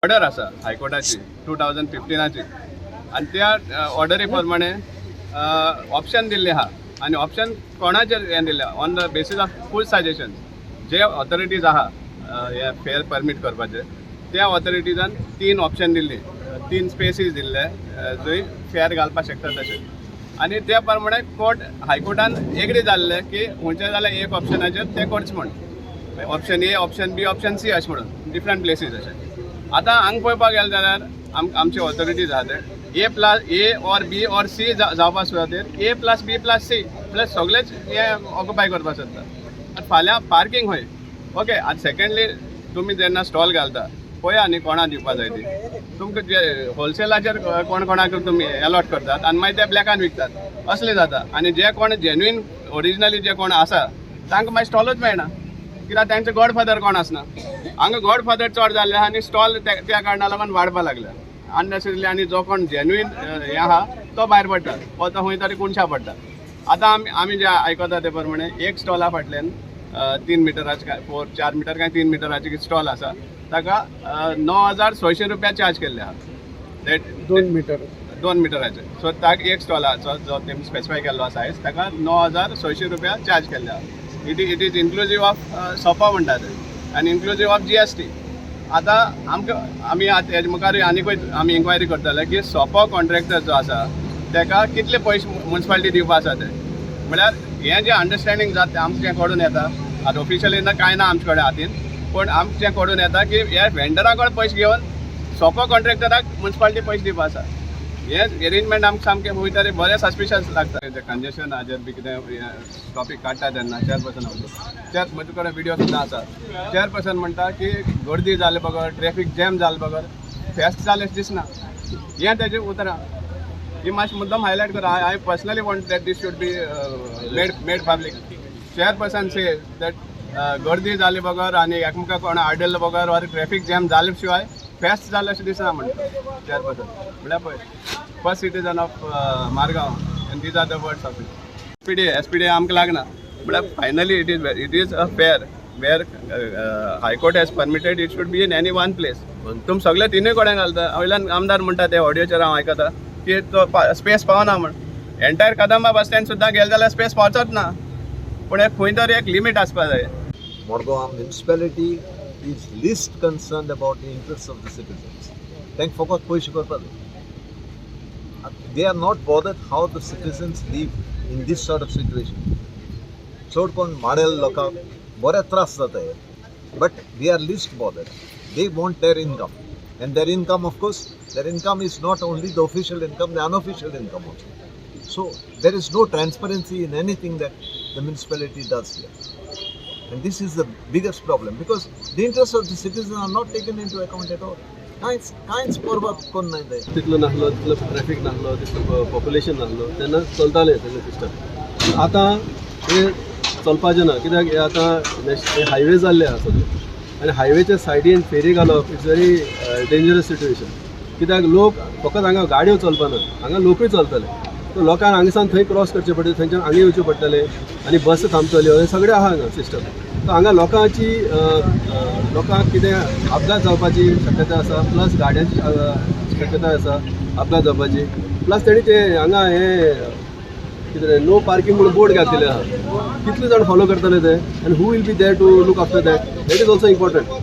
Order आसा हायकोर्टाची 2015ची आनी त्या ऑर्डरी प्रमाणे ऑप्शन दिल्लें आहा आनी ऑप्शन कोणाचेर हें दिल्लें, on the basis of full suggestion. J authorities आहा हे फेर परमीट करपाचे, त्या ऑथॉरिटीजान तीन ऑप्शन दिल्ली, तीन स्पेसीस दिल्ले जंय फेर घालपाक शकता तशें. आनी त्या प्रमाणे कोर्ट हायकोर्टान एग्री जाल्लें की खंयचें जाल्यार एक ऑप्शनाचेर तें करचें म्हण, option A, option B, option C अशें म्हणून डिफरंट प्लेसीस अशें. आतां हांगा पळोवपाक गेलें जाल्यार आमचे ऑथॉरिटीज आहा ते A plus A or B or C जावपा सुवातेर A plus B plus C plus सगळेच हे ऑक्युपाय करपाक सोदता. आनी फाल्यां पार्कींग खंय? ओके, आनी सेकंडली, तुमी जेन्ना स्टॉल घालता पळया न्ही कोणा दिवपा जाय ती. तुमकां जे होलसेलाचेर कोण कोणाक तुमी एलॉट करतात आनी मागीर ते ब्लॅकान विकतात, असलें जाता. आनी जे कोण जेन्युइन ओरिजिनली जे कोण आसा तांकां मागीर स्टॉलूच मेळना, कित्याक तांचे गॉडफादर कोण आसना. हांगा गॉडफादर चड जाल्ले आहा आनी स्टॉल त्या कारणा लागून वाडपाक लागल्या अननेसेसरी. आनी जो कोण जेन्युइन हें आहा तो भायर पडटा, तो खंय तरी कोनशा पडटा. आतां आमी जे आयकता ते प्रमाणे एक स्टॉला फाटल्यान 3 मिटराचे काय फोर 4 मिटर काय 3 मिटराचे स्टॉल आसा, ताका 9600 रुपया चार्ज केल्ले आहा. That 2 metre. 2 मिटराचे. सो ताका एक स्टॉलाचो जो तेमी स्पेसिफाय केल्लो आसा सायज, ताका 9600 रुपया चार्ज केल्ले आहा. It is inclusive of सोपा म्हणटा ते आनी इन्क्लुजीव ऑफ जीएसटी. आतां आमकां आमी आतां हेजे मुखार आनीकूय आमी इन्क्वायरी करतले की सोपो कॉन्ट्रॅक्टर जो आसा ताका कितले पयशे मुन्सिपालिटी दिवपा आसा ते. म्हळ्यार हें जें अंडरस्टँडींग जाता तें आमचें कडून येता. आतां ऑफिशियली ना कांय ना आमचे कडेन हातीन, पूण आमचें कडून येता की हे वेंडरा कडेन पयशे घेवन सोपो कॉन्ट्रॅक्टराक मुन्सिपालिटी पयशे दिवपा आसा. हे एरेंजमेंट आमकां सामकें खंय तरी बरें सस्पिशियस लागता. ते कंजेशन हाजेर बी कितें टॉपीक काडटा तेन्ना चेअरपर्सन उलयता. चेअर, म्हजे कडेन विडियो सुद्दां आसा. चेअरपर्सन म्हणटा की गर्दी जाले बगर, ट्रॅफीक जॅम जाले बगर फेस्त जालें अशें दिसना. हें तेजें उतरां. ही मातशें मुद्दम हायलायट करा. I personally want that this should be made public. Chairperson say that गर्दी जाले बगर आनी एकमेकाक कोण आडले बगर वा ट्रॅफीक जॅम जाले शिवाय फेस्त जालें अशें दिसना म्हणटा चेअरपर्सन. म्हळ्यार पळय, first citizen of Margao and these are the words of it. SPDA, SPDA आमकां लागना. म्हळ्यार finally it is a fair where High Court has permitted, it should be in any one place. तुमी सगळे तिनूय कडेन घालता. वयल्यान आमदार म्हणटा ते ऑडियोचेर हांव आयकता की तो स्पेस पावना म्हण. एंटायर कदंबा बस स्टँड सुद्दां गेले जाल्यार स्पेस पावचोच ना. पूण एक खंय तरी एक लिमीट आसपा जाय. Morgaon municipality is least concerned about the interests of the citizens. तांकां फकत पयशे करपाक जाय. They are not bothered how the citizens live in this sort of situation. चड कोण माडेल लोकांक बरे त्रास जाता हे, but they are least bothered. They want their income, and their income, of course, their income is not only the official income, the unofficial income also. So there is no transparency in anything that the municipality does here. And this is the biggest problem because the interests of the citizens are not taken into account at all. कांयच कांयच पर्वा कोन्न ते. तितलो नासलो, तितलो traffic नासलो, तितलो पॉप्युलेशन नासलो तेन्ना चलतालें सगळें सिस्टम. आतां हें चलपाचें ना, कित्याक हे आतां हायवे जाल्ले आहा सगळे आनी हायवेच्या सायडीन फेरी घालप, it's very dangerous situation, कित्याक लोक फकत हांगा गाडयो चलपाना, हांगा लोकूय चलतले. सो लोकांक हांगासान थंय क्रॉस करचें पडटलें, थंयच्यान हांगा येवचें पडटलें आनी बस थांबतल्यो, हें सगळें आहा हांगा सिस्टम. सो हांगा लोकांची अ, अ, लोकांक कितें अपघात जावपाची शक्यता आसा, प्लस गाडयांची शक्यता आसा अपघात जावपाची. प्लस तेणी ते हांगा हे कितें नो पार्किंग म्हणून बोर्ड घातलेले आहा. कितले जाण फॉलो करतले ते आनी who will be there to look after that? That is also important.